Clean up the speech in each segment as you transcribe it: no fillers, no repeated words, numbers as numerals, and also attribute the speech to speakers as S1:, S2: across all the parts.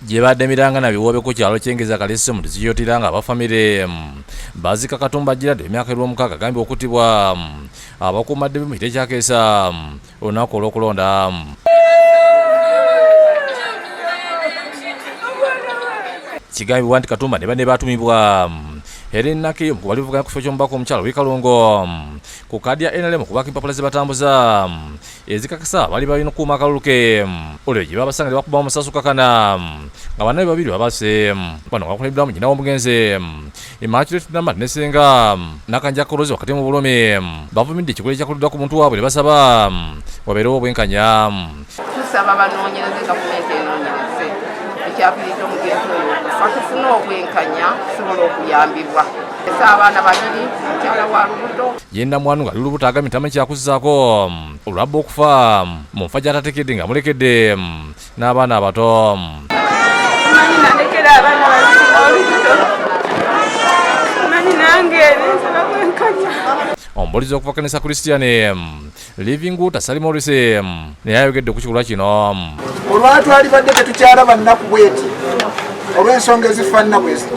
S1: Gibadde miranga na biwoobe ku kyalo ky'Engeza Kalese mu disitulikiti nga aba famire bazika Katumba Gerald emyaka 26 agambibwa okuttibwa abakuumaddembe mu kiro ekyakeesa olunaku olw'okulonda. Kigambibwa nti Katumba ne banne baatumibwa Hellen Nakiyo ku balivuganya ku kifo ky'omubaka omukyala ow'e Kalungu ku kaadi ya NRM okubaako empapula ze batambuza ezikakasa abaali balina okukuuma akalulu ke olwo gye babasanga ne bakuba omusasi okukakana nga bannabe babiri babase. Bano nga bakulembeddwamu nnyina w'omugenzi Immaculate Namad ne ssenga Nakanja Kolozi wakati mu bulumi bavumidde ekikolwa ekyakoleddwa ku muntu waabwe ne basaba wabeerewo obwenkanya.
S2: Tusaba banoonyereze, gavumenti enoonyereze ekyaviiridde omugenzi oyo okufa, tufune obwenkanya tusobole okuyambibwa. Ese abaana babiri, mukyala wa lubuto.
S1: Ye Namwanu ng'ali lubuto agambye nti tamanyi kyakuzzaako olwa bba okufa mu nfa gy'atatekedde ng'amulekedde n'abaana abato.
S3: Manyi nalekera abaana babiri n'olubuto. Manyi nange nsaba bwenkanya.
S1: Omubuulizi okuva Kanisa Christian Living Water Sally Morris naye ayogedde ku kikolwa kino.
S4: Olwatwalibadde tetukyalaba nnaku bweti olw'ensonga ezifaanana bwe ziti,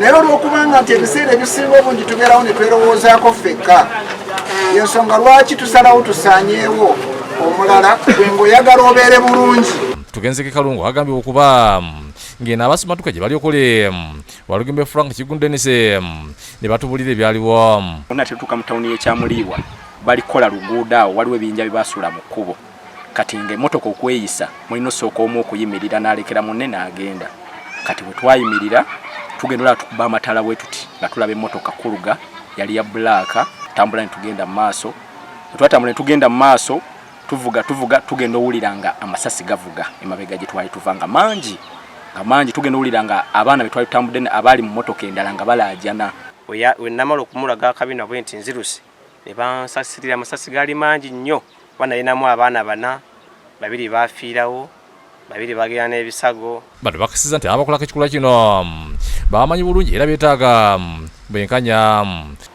S4: naye olw'okubanga nti ebiseera ebisinga obungi tubeerawo ne twerowoozaako ffekka, yensonga lwaki tusalawo tusaanyeewo omulala gwe ng'oyagala obeere bulungi.
S1: Tugenzeko e Kalungu agambibwa okuba ng'eno abasimatuka gye bali okuli Walugembe Frank Kiggundu Denis ne batubulira ebyaliwo.
S5: Bonna tetuuka mu tawuni y'e Kyamuliibwa, bali kukola luguudo awo waliwo ebiyinja bye baasuula mu kkubo. Kati ng'emmotoka okweyisa mulina osooka omu okuyimirira n'alekera munne n'agenda. Kati bwe twayimirira tugenda olaba tukuba amataala bwe tuti nga tulaba emmotoka kuluga yali ya bbulaaka, tambula ne tugenda mu maaso. Bwe twatambula ne tugenda mu maaso tuvuga tuvuga tugenda owulira nga amasasi gavuga emabega gye twali tuva nga mangi nga mangi, tugenda owulira nga abaana be twali tutambudde abaali mu mmotoka endala nga balaajana.
S6: We namala okumulaga akabina bwe nti nziruse ne bansasirira, amasasi gaali mangi nnyo kuba nalinamu abaana bana, babiri baafiirawo, babiri bagenda n'ebisago.
S1: Bano bakisiza nti abakolako ekikolwa kino bamanyi bulungi era beetaaga bwenkanya.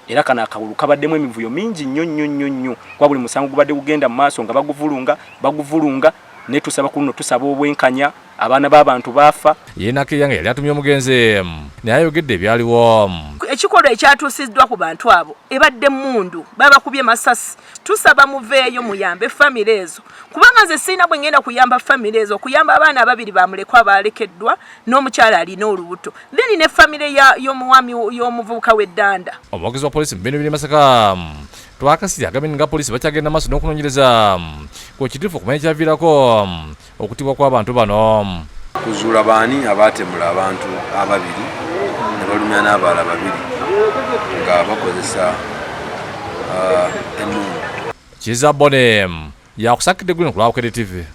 S5: Era kano akalulu kabaddemu emivuyo mingi nnyo nnyo nnyo nnyo kuba buli musango gubadde gugenda mu maaso nga baguvulunga baguvulunga, naye tusaba ku luno tusaba obwenkanya, abaana b'abantu baafa.
S1: Ye Nakeya nga yali atumye omugenzi naye ayogedde ebyaliwo.
S7: Ekikolwa ekyatuusiddwa ku bantu abo ebadde mmundu, babakubye masasi. Tusaba muveeyo muyambe famire ezo, kubanga nze sirina bwe ngenda kuyamba famire ezo, okuyamba abaana ababiri bamulekwa abalekeddwa n'omukyala alina olubuto, then ne famire y'omwami y'omuvubuka w'eddanda.
S1: Omwogezi wa poliisi mu bitundu by'e Masaka Twakasiri agambye nga poliisi bakyagenda maaso n'okunoonyereza ku kituufu okumanya ekyaviirako okuttibwa kw'abantu bano.
S8: Kuzuula baani abaatemula abantu ababiri ne balumya n'abalala babiri nga bakozesa emmundu.
S1: Kizza Bone yakusakidde guno ku lwa Bukedde TV.